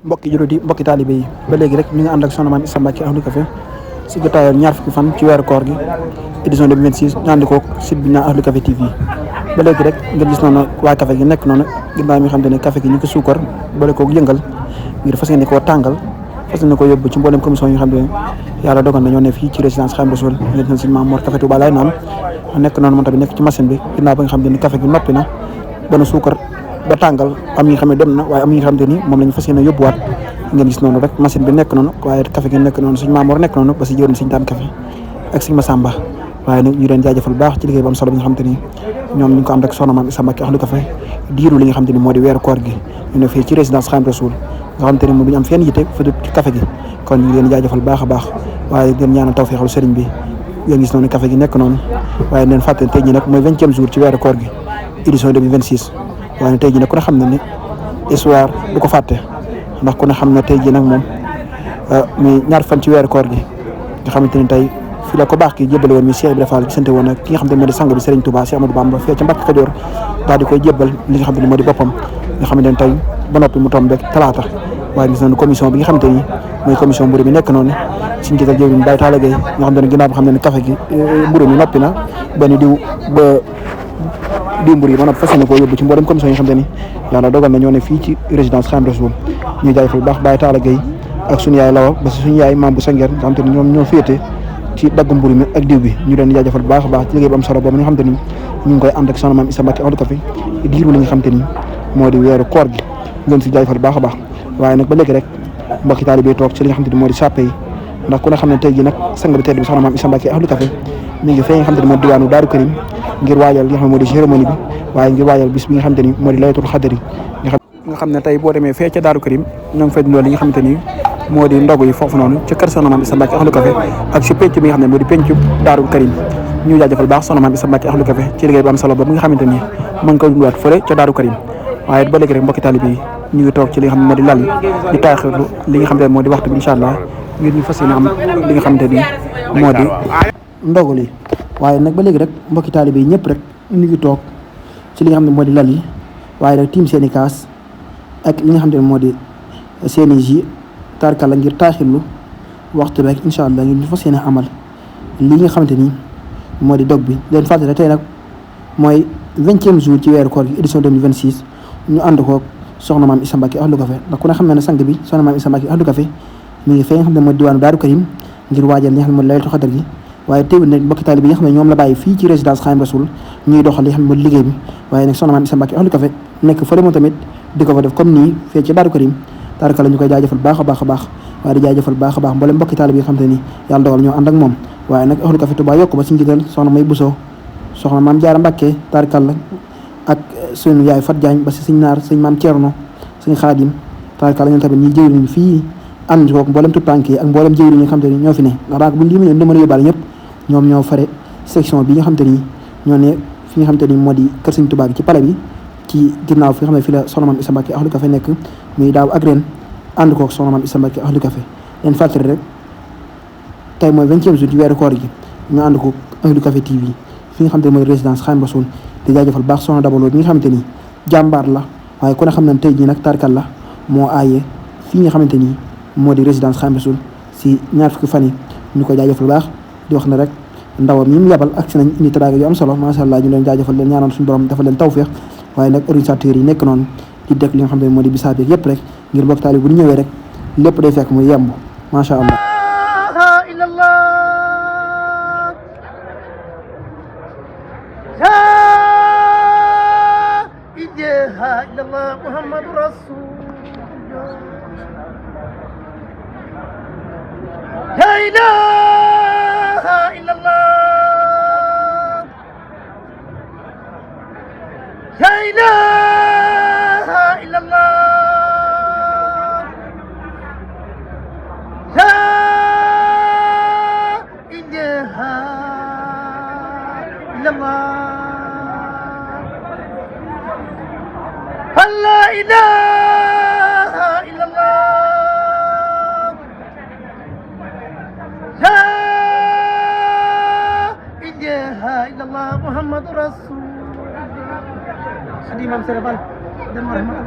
mbokki juróoti mbokki taalibe yi ba léegi rek ñu ngi ànd ak soxna Maam Issa Mbacke Ahlu Café si jotaayal ñaar fukki fan ci weeru koor gi édition 2026 ñu ànd ko site bi ñaan Ahlu Café TV ba léegi rek nga gis noonu waa café gi nekk noonu ginnaaw mi xam te ne café gi ñu ko suukar boole koog yëngal ngir fas yéene koo tàngal fas yéene ko yóbbu ci mboolem commission yi nga xam ne yàlla dogal na ñoo ne fii ci résidence Khadim Rassoul ñu ne sëñ Maam Mor Café Touba laay naan nekk noonu moom tamit nekk ci machine bi ginnaaw ba nga xam ne café gi noppi na bana suukar ba tàngal am ñi nga xam ne dem na waaye am ñi nga xam te ni moom lañu fas yéene yóbbuwaat ngeen gis noonu rek machine bi nekk noonu waaye café gi nekk noonu suñu Mamour nekk noonu ba si jëriñ suñu daan café ak suñu Massamba waaye nag ñu leen jaajëfal bu baax ci liggéey bu am solo bi nga xam te ni ñoom ñu ngi ko am rek soxna Maam Issa Mbacke Ahlu Café diiru li nga xam te ni moo di weeru koor gi ñu ne fii ci résidence Khadim Rassoul nga xam te ni moom duñu am fenn yitte fa ci café gi kon ñu ngi leen jaajëfal bu baax a baax waaye ngeen ñaanal tawfeexal sëriñ bi ngeen gis noonu café gi nekk noonu waaye leen fàtte tey ji nag mooy 20e jour ci weeru koor gi édition 2026 waaye tey ji nag ku ne xam na ni histoire du ko fàtte ndax ku ne xam na tey ji nag moom mi ñaar fan ci weeru koor gi nga xamante ni tey fii la ko baax ki jébbale woon mi Cheikh Ibrahima Fall gisante woon ak ki nga xam te ne moo di sang bi Serigne Touba Cheikh Amadou Bamba fee ca Mbacke Kajoor daal di koy jébbal li nga xam te ne moo di boppam nga xamante ne tey ba noppi mu tombe talaata waaye gis nañu commission bi nga xamante ni mooy commission mburu mi nekk noonu suñu jiital jëwriñ Baye Talla Gueye nga xam te ne ginnaaw boo xam ne café gi mburu mi noppi na benn diw mburu yi ba noppi fas yéene koo yóbbu ci mboolem commission yi nga xam te ni yàlla dogal na ñoo ne fii ci résidence Khadim Rassoul ñuy jaay fa bu baax Baye Talla Gueye ak suñu yaay Lawa ba si suñu yaay Maam bu Sangeer nga xam te ni ñoom ñoo féete ci dagg mburu mi ak diw bi ñu leen di jaajëfal bu baax a baax ci liggéey bu am solo boobu nga xam te ni ñu ngi koy ànd ak soxna Maam Issa Mbacke Ahlu Café diiru li nga xam te ni moo di weeru koor gi leen si jaajëfal bu baax a baax waaye nag ba léegi rek mbokki taalibe yi toog ci li nga xam te ni moo di sàppe yi ndax ku ne xam ne tey ji nag sang bi tedd bi soxna Maam Issa Mbacke Ahlu Café mi ngi fee nga xam te ni moo di diwaanu Daaru Karim ngir waajal li nga xam ne moo di cérémonie bi waaye ngir waajal bis bi nga xam te ni moo di laylatul xadri nga xam ne tey boo demee fee ca Daaru Karim ñoo ngi fay dundoo li nga xamante ni moo di ndogu yi foofu noonu ca kër soxna Maam Issa Mbacke Ahlu Café ak si penc bi nga xam ne moo di pencu Daaru Karim ñu jaajëfal baax soxna Maam Issa Mbacke Ahlu Café ci liggéey bu am solo boobu nga xamante ni ma ngi koy dunduwaat fële ca Daaru Karim waaye ba léegi rek mbokki taalibe yi ñu ngi toog ci li nga xam ne moo di lal di taaxirlu li nga xam ne moo di waxtu bi incha allah ngir ñu fas yéene am li nga xamante ni moo di ndogu li waaye nag ba léegi rek mbokki taalibe yi ñëpp rek ñu ngi toog ci li nga xam ne moo di lal yi waaye rek tiim seen i kaas ak li nga xam ne moo di seen i ji tarkala ngir taaxirlu waxtu rek incha allah ngir ñu fas yéene amal li nga xamante ni moo di dog bi leen fàttali tey nag mooy 20e jour ci weeru koor gi édition 2026 ñu ànd ko soxna Maam Issa Mbacke Ahlu Café ndax ku ne xam na ne sang bi soxna Maam Issa Mbacke Ahlu Café mi ngi fee nga xam ne mooy diwaanu Daaru Karim ngir waajal li nga xam ne mooy laylatul xadar gi waaye teewul nag mbokki taalibe yi nga xam ne ñoom la bàyyi fii ci résidence Khadim Rassoul ñuy doxal li nga xam ne mooy liggéey bi waaye nag soxna Maam Issa Mbacke Ahlu Café nekk fële moom tamit di ko fa def comme nii fee ci Daaru Karim tarkala ñu koy jaajëfal baax a baax a baax waaye di jaajëfal baax a baax mboolem mbokki taalibe yi nga xam te ni yàlla dogal ñoo ànd ak moom waaye nag Ahlu Café Touba yokk ba si njiital soxna May Bousso soxna Maam Jaara Mbacke tarkala ak suñu yaay Fat Diagne ba si suñ naar suñ Maam Thierno suñ Xaadim tarkala ñoom tamit ñi jëwriñ fii ànd kook mboolem tutànk yi ak mboolem jëwriñ yi nga xam te ni ñoo fi ne ndax daanaka buñ limee dama la yóbbaale ñëpp ñoom ñoo fare section bi nga xam te ni ñoo ne fi nga xam te ni moo di kër Sëñ Touba gi ci pale bi ci ginnaaw fi nga xam ne fi la soxna Maam Issa Mbacke Ahlu Café nekk muy daaw ak ren ànd kook soxna Maam Issa Mbacke Ahlu Café leen fàttali rek tey mooy 20e jour ci weeru koor gi ñu ànd ko Ahlu Café TV fi nga xam te ni mooy résidence Khadim Rassoul di jaajëfal baax soxna Dabalo bi nga xamante ni jàmbaar la waaye ku ne xam ne tey jii nag tarkal la moo aaye fii nga xamante ni moo di résidence Khadim Rassoul si ñaar fukki fan yi ñu koy jaajëfal baax di wax ne rek ndawam ñi mu yabal ak si nañ indi teraanga yu am solo macha allah ñu leen jaajëfal leen ñaanal suñu borom dafa leen tawfeex waaye nag organisateurs yi nekk noonu di def li nga xam ne moo di bisaab yeeg yëpp rek ngir mbokk taali bu ñu ñëwee rek lépp day fekk mu yemb macha allah. لا إله إلا الله لا إله إلا الله لا إله إلا الله لا إله إلا الله لا إله إلا الله محمد رسول الله خديم سرفال دم رحمة